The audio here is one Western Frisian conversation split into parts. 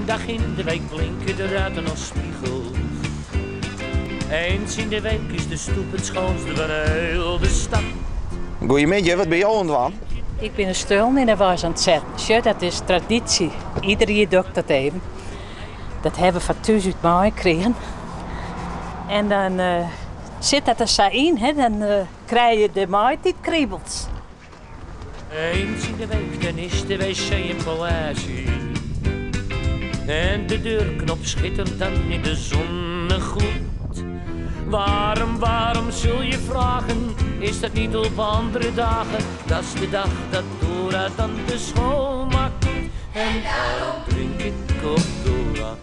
Eén dag in de week blinken de ruiten als spiegels. Eens in de week is de stoep het schoonste van heel de stad. Goeiemiddei, wat binne jo oan it dwaan? Ik bin de stuollen yn de was oan it setten. Sjoch, dat is traditie. Ieder jier doch ik dat even. Dat hawwe we fan thús út meikrigen. En dan sit dat der sa yn, hè, dan krije je de maaitiidkribels. Eens in de week dan is de wc een paleis. En de deurknop schittert dan in de zonnegloed. Waarom, waarom zul je vragen, is dat niet op andere dagen? Dat is de dag dat Dora dan de schoonmaak doet. En daarom drink ik op Dora.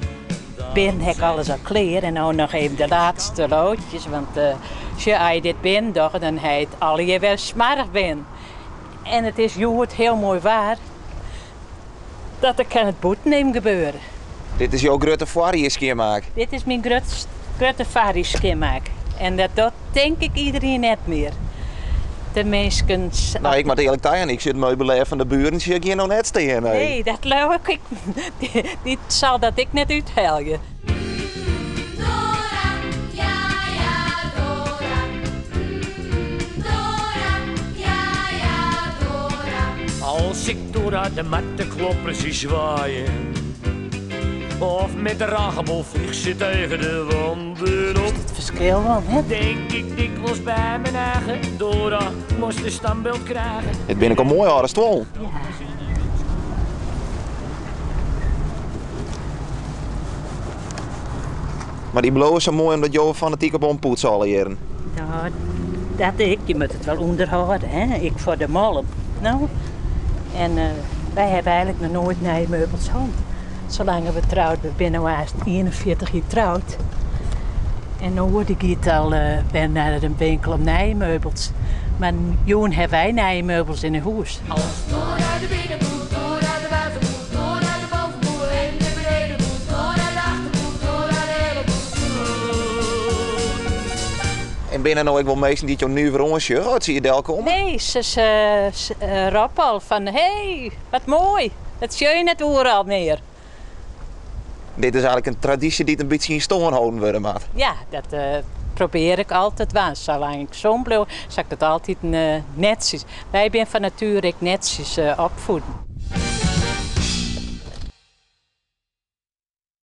Binnen ha ik alles al klear en no noch even de laatste loodjes. Want sjoch, as je dit binnen dogge, dan ha je it allegear wer smoarch binnen. En it is hjoed hiel moai waar, dat der kin it bûten even gebeure. Dit is jo grutte foarjiersskjinmaak? Dit is myn grutte foarjiersskjinmaak. En dat docht tink ik iederien net mear. De minsken. No, ik moat earlik tajaan, ik sjoch it meubilêr fan de buren sjoch ik hjir no net stean. Nee, nee, dat leau ik ek. Dy sal dat ek net úthelje. Dora, ja, ja, Dora. Dora, ja, ja, Dora. Als ik Dora de mattenklopper zie zwaaien. Of met de ragebol vliegt ze tegen de wanden op. Het ferskil wol, hè? Denk ik dikwijls bij mijn eigen. Dora moest een standbeeld krijgen. It binne ek al moai âlde stuollen. Ja. Mar dy bliuwe sa moai omdat jo fanatyk op ompoetse alle jierren. No, dat ek. Je moatte it wol ûnderhâlde, hè? Ek foar de molm. No, en wy hawwe eigenlik noch noait nije meubels hân. Salang we troud binne, binne no aanst 41 jier troud. En no dy giet al wer nei de winkel om nije meubels. Mar jûn hawwe wy nije meubels yn 'e hûs. Als Dora de binnenboer, Dora de buitenboer, Dora de bovenboer en de benedenboer, Dora de achterboer, Dora de hele boer. En binne der no ek wol minsken dy't jo nuver oansjogge as se hjir delkomme? Nee, se roppe al fan hé, wat moai, dat sjoch je net oeral mear. Dit is eigenlik in tradysje dy't in bytsje yn stân holden wurde moat. Ja, dat probearje ik altyd dwaan. Salang ik sûn bliuw, sil ik dat altyd netsjes. Wy binne fan natuere ek netsjes opfieden.